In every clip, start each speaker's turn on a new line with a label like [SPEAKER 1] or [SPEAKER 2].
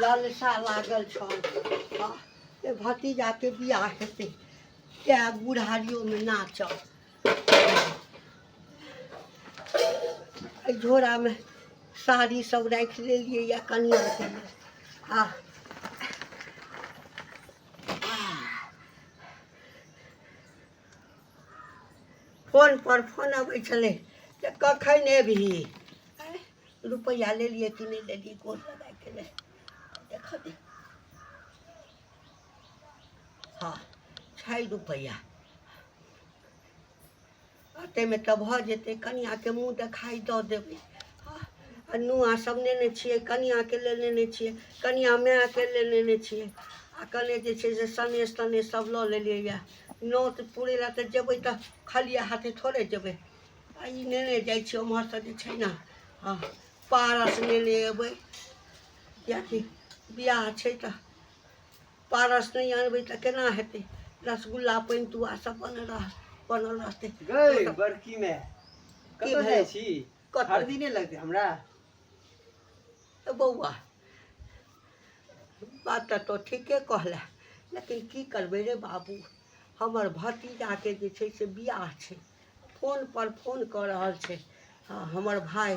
[SPEAKER 1] ललसा लागल छल हँ जे भतीजाके बियाह हेतै तैँ बुढ़ारियोमे नाचब। एहि झोरामे साड़ी सब राखि लेलियै यऽ कनिआँके लेल। आ फोनपर फोन अबै छलै जे कखन एबही। रुपैआ लेलियै कि नहि लेलियै गोर लगाइके लेल देखऽ दे। हँ छै रुपैआ, ताहिमे तऽ भऽ जेतै, कनिआँके मुँह देखाइ दऽ देबै। हँ आ नुआ सब नेने छियै, कनिआँके लेल नेने छियै, कनिआँ मायके लेल नेने छियै। आ कने जे छै से सनेस तनेस सब लऽ लेलियै यऽ। नोत पुरै लए तऽ जेबै तऽ खलिए हाथे थोड़े जेबै। आ ई नेने जाइ छियै ओम्हरसँ जे छै ने, हँ पारस नेने अयबै, किएकि बियाह छै तऽ पारस नहि अनबै तऽ केना हेतै। रसगुल्ला पानि तुआ सब बनल रह बनल रहतै।
[SPEAKER 2] गै बड़की माय,
[SPEAKER 1] की
[SPEAKER 2] कतऽ
[SPEAKER 1] भेल?
[SPEAKER 2] जाइ छी?
[SPEAKER 1] कतऽ?
[SPEAKER 2] हरदी नहि लगतै हमरा?
[SPEAKER 1] ए बौआ, बात तऽ तो ठीके कहले, लेकिन की करबै रे बाबू, हमर भतीजाके जे छै से बियाह छै, फोन पर फोन कऽ रहल छै। हँ हमर भाय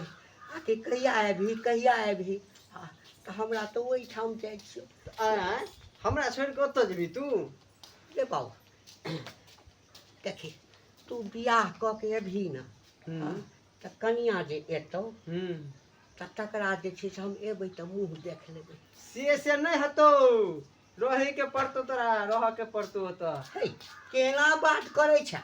[SPEAKER 1] आकि कहिया एबही कहिया एबही। हँ तऽ हमरा तऽ ओहिठाम जाइ छियौ।
[SPEAKER 2] आँय, हमरा छोड़ि कऽ ओतऽ जेबही तू?
[SPEAKER 1] रे बाबू देखी, तू बियाह कऽ के एबही ने तऽ कनिआँ जे एतौ तऽ तकरा जे छै से हम एबै तऽ मुँह देख लेबै।
[SPEAKER 2] से से नहि हेतौ, रहैके पड़तौ तोरा, रहऽके पड़तौ ओतऽ।
[SPEAKER 1] हे केना बात करै छै?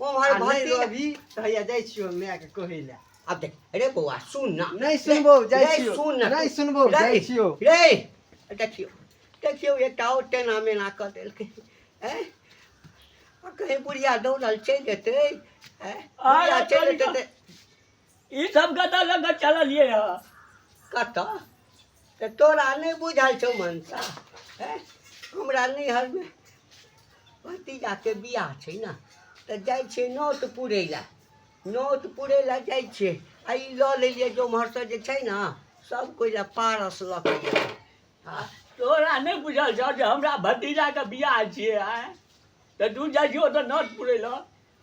[SPEAKER 1] ओम्हर
[SPEAKER 2] आ नहि
[SPEAKER 1] भतीजा
[SPEAKER 2] रहबही तऽ हैया जाइ छियौ मायके कहै लए।
[SPEAKER 1] आब देख रे बौआ, सुन ना।
[SPEAKER 2] नहि सुनबौ, जाइ
[SPEAKER 1] रे,
[SPEAKER 2] छियौ।
[SPEAKER 1] सुन ना
[SPEAKER 2] नहि
[SPEAKER 1] तू।
[SPEAKER 2] सुनबौ,
[SPEAKER 1] रे,
[SPEAKER 2] जाइ छियौ।
[SPEAKER 1] रे देखियौ देखियौ, एकटा आओर टेना मेना कऽ देलकै। ऐं आ कहीं बुढ़िया दौड़ल चलि जेतै। ऐं बुढ़िया चलि जेतै तऽ
[SPEAKER 3] ई सब कतऽ लऽ कऽ चललियै हँ?
[SPEAKER 1] कतऽ तऽ तोरा नहि बुझल छौ मनसा? ऐं हमरा नैहरमे भतीजाके बियाह छै ने, तऽ जाइ छियै नोत पुरै लए, नोत पुरै लए जाइ छियै। आ ई लऽ लेलियै जे ओम्हरसँ जे छै ने सब कोइ लए पारस लऽ कऽ जेबै। हँ
[SPEAKER 3] तोरा नहि बुझल छौ जे हमरा भतीजाके बियाह छियै? आँय, तऽ तू जाइ छियै ओतऽ नोत पुरै लए,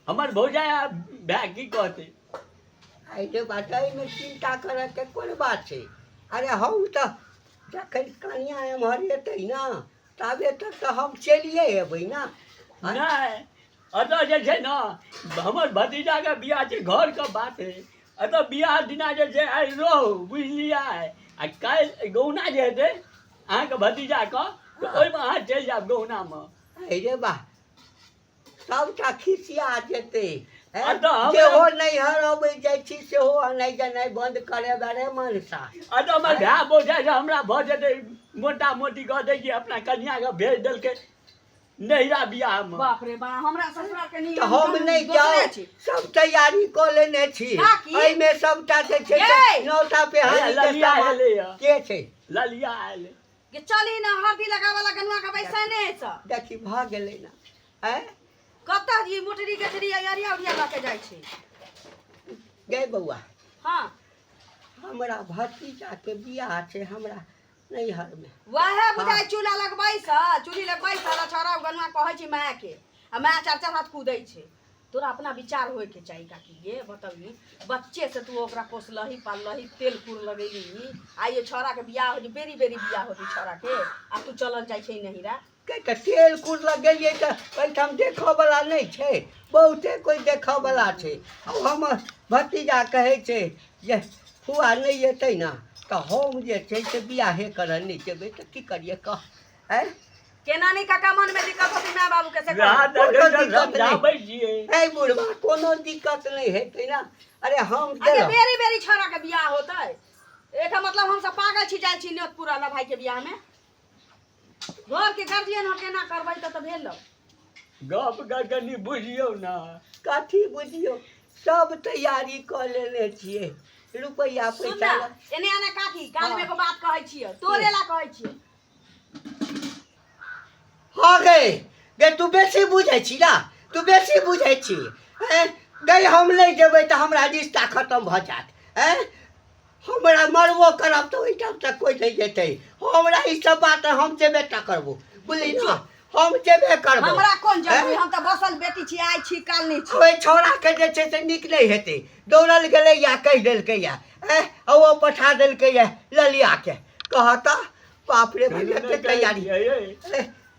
[SPEAKER 3] हमर भौजाइ आ भाय की कहतै?
[SPEAKER 1] आइ रे बात, एहिमे चिन्ता करऽके कोन बात छै? अरे हम तऽ जखन कनिआँ एम्हर एतै ने ताबे तक तऽ हम चलिए अयबै ने।
[SPEAKER 3] नहि, एतऽ जे छै ने हमर भतीजाके बियाह छै, घरके बात हइ। एतऽ बियाह दिना जे छै आइ रहू, बुझलियै? आ काल्हि गौना जे हेतै अहाँके भतीजाके, तऽ ओहिमे अहाँ चलि जायब गौनामे।
[SPEAKER 1] अरे वाह, सबटा खिसिया जेतै।
[SPEAKER 3] आ तऽ हमरा
[SPEAKER 1] जेहो नैहर अबै जाइ छी सेहो अनाइ जनाइ बन्द करेबे रे मनसा।
[SPEAKER 3] आ तऽ हमर भाय भौजाइ से हमरा भऽ जेतै मोटा मोटी कहतै कि अपना कनियाके भेज देलकै नैहरा बियाहमे।
[SPEAKER 4] बाप रे बा, हमरा ससुराल के
[SPEAKER 1] तऽ
[SPEAKER 4] नियम
[SPEAKER 1] हम
[SPEAKER 4] कानून
[SPEAKER 1] नहि
[SPEAKER 4] दोसरे
[SPEAKER 1] जाउ
[SPEAKER 4] छै।
[SPEAKER 1] सब तैयारी कऽ लेने छी।
[SPEAKER 4] काकी?
[SPEAKER 1] एहिमे सबटा जे छै से
[SPEAKER 4] यै!
[SPEAKER 1] नौता पेहानी के
[SPEAKER 3] ललिया
[SPEAKER 1] सामान
[SPEAKER 3] एलैया।
[SPEAKER 1] के छै?
[SPEAKER 3] ललिया एलै।
[SPEAKER 4] गे चली ना, हरदी लगावे ला गनुआ के बैसने छ।
[SPEAKER 1] देखी भऽ गेलै ने। आँय
[SPEAKER 4] कतऽ ई मोटरी गठरी आ अरिया उरिया लऽ के जाइ छै?
[SPEAKER 1] गै बौआ।
[SPEAKER 4] हाँ।
[SPEAKER 1] हमरा भतीजाके बियाह छै हमरा नैहरमे।
[SPEAKER 4] वएह बुझाइ चूल्हा लगबै छ, चूल्ही लगबै छ, लछौरा गनुआ कहै छै माय के, आ माय चार चार हाथ कूदै छै। तोरा अपना विचार होय के चाही काकी। ये बतबही, बच्चे से तू ओकरा पोसलही पाललही, तेल कुर लगेलही, आ ये छौड़ा के बियाह हो बेरी बेरी बियाह होती छौड़ा के, आ तू चलल जाइ छै नहिरा।
[SPEAKER 1] के तऽ तेल कुर लग गेलियै तऽ ओहिठाम देखऽवला नहि छै? बहुते कोइ देखऽवला छै। आ हमर भतीजा कहै छै जे फुआ नहि एतै ने तऽ हम जे छै से बियाहे करऽ नहि जेबै। तऽ की करियै कह? आँय
[SPEAKER 4] केना नहीं काका मन में दिक्कत होती माय बाबू के से
[SPEAKER 3] वएह
[SPEAKER 4] कहू।
[SPEAKER 3] तऽ
[SPEAKER 1] कोनो
[SPEAKER 3] देखियौ,
[SPEAKER 1] दिक्कत नहि।
[SPEAKER 3] समझाबै छियै।
[SPEAKER 1] हे बुढ़बा, कोनो दिक्कत नहि हेतै ने। अरे हम
[SPEAKER 4] अरे
[SPEAKER 1] गेलहुँ।
[SPEAKER 4] बेरी बेरी छौड़ा के बियाह होतै, एकर मतलब हम सब पागल छी जाइ छी न्योत पूरा ला भाई के बियाह में? घर के गार्जियन हो, केना करबै तऽ भेल।
[SPEAKER 3] गप के कनि बुझियौ ने।
[SPEAKER 1] कथी बुझियौ? सब तैयारी कऽ लेने छियै, रुपैआ
[SPEAKER 4] सुन
[SPEAKER 1] पैसा
[SPEAKER 4] ना, एने आने काकी, कान में एगो बात कहै छियै, तोरे ला कहै छियै।
[SPEAKER 1] हँ गै, गे तू बेसी बुझै छी ना, तू बेसी बुझै छी। ऐं गै, हम नहि जेबै तऽ हमरा रिश्ता खतम भऽ जायत। ऐं हमरा मरबो करब तऽ ओहिठाम से कोइ नहि जेतै। हमरा ई सब बात हम जेबे टा करबो, बुझली ने, हम जेबे करबो।
[SPEAKER 4] हमरा कोन जरूरी, हम तऽ बसल बेटी छी, आइ छी काल नहि छी।
[SPEAKER 1] ओहि छौड़ाके जे छै से नीक नहि हेतै, दौड़ल गेलै या कहि देलकै या आ ओ पठा देलकै या ललियाके कहता। बाप रे भाई, एते तैयारी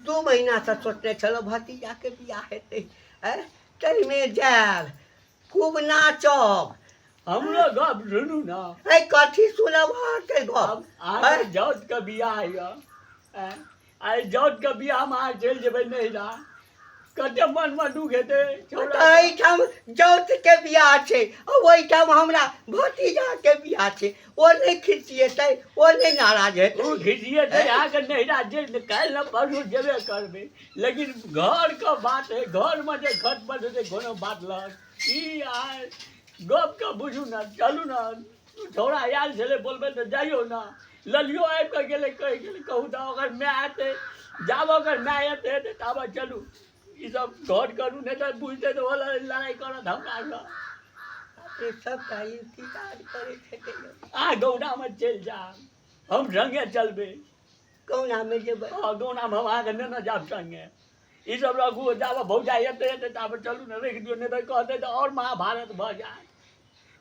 [SPEAKER 1] 2 महीनासँ सोचने छलहुँ भतीजाके बियाह हेतै, ताहिमे जायब, खूब नाचब।
[SPEAKER 3] हमरो गप सुनू ने।
[SPEAKER 1] ऐ कथी सुनब अहाँके गप?
[SPEAKER 3] अहाँके जौतके बियाह यऽ, आइ जौतके बियाहमे अहाँ चलि जेबै नैहरा, कते मनमे दुख हेतै।
[SPEAKER 1] एहिठाम जौतके बियाह छै आ ओहिठाम हमरा भतीजाके बियाह छै, ओ नहि खिसिएतै, ओ नहि नाराज हेतै?
[SPEAKER 3] ओ खिसिएतै। अहाँके नैहरा जे काल्हि ने परसू जेबे करबै, लेकिन घरके बात है, घरमे जे खटपट हेतै कोनो बात लग ई अहाँ गपके बुझू ने। चलू ने, छौड़ा आयल छलै बोलबै तऽ जाइयौ ने। ललियो आबि कऽ गेलै, कहि गेलै, कहू तऽ ओकर माय एतै, जाबऽ ओकर माय एतै हेतै ताबऽ चलू, ई सब घर करू, नहि तऽ बुझतै तऽ ओ लड़ाइ करत हमरासँ।
[SPEAKER 1] सबटा इंतजार करैत हेतै।
[SPEAKER 3] अहाँ गौनामे चलि जायब, हम सङ्गे चलबै।
[SPEAKER 1] गौनामे जेबै?
[SPEAKER 3] हँ, गौनामे हम अहाँके नेने जायब सङ्गे। ई सब राखू, जाबऽ भौजाइ एतै हेतै ताबऽ चलू ने, राखि दियौ, नहि तऽ कहतै तऽ आओर महाभारत भऽ जायत।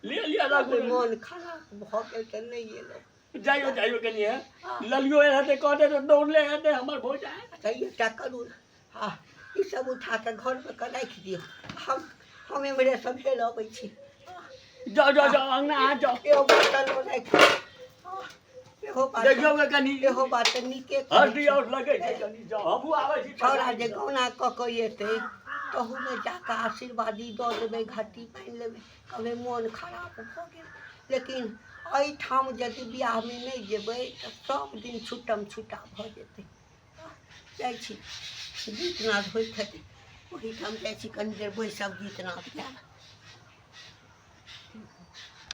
[SPEAKER 3] लिअ लिअ, राखू।
[SPEAKER 1] मोन खराब भऽ गेल तऽ नहि एलहुँ।
[SPEAKER 3] जाइयो जाइयो कनि, ललियो हेतै, कहतै तऽ दौड़ले हेतै हमर भौजाइ।
[SPEAKER 1] अच्छा, एकटा करू ने, हँ, ई सब उठा कऽ घरमे कऽ राखि दियौ, हम एम्हरेसँ भेल अबै छी।
[SPEAKER 3] जाउ जाउ जाउ, अङ्गना अहाँ जाउ।
[SPEAKER 1] एगो बर्तनो राखि, एहो बात
[SPEAKER 3] देखियौ गे कनि।
[SPEAKER 1] एहो बात नीके।
[SPEAKER 3] हड्डी आओर लगै छै कनि, जाउ, हमहूँ आबै छी।
[SPEAKER 1] छौड़ा जे गौना कऽ कऽ एतै तहूमे जा कऽ आशीर्वादी दऽ देबै, घट्टी बान्हि लेबै, कहबै मोन खराब भऽ गेल। लेकिन एहिठाम यदि बियाहमे नहि जेबै तऽ सब दिन छुट्टम छुट्टा भऽ जेतै। जाइ छी, गीतनाद होइत हेतै ओहिठाम जाइ छी, कनि देर बैसब, गीतनाद गायब।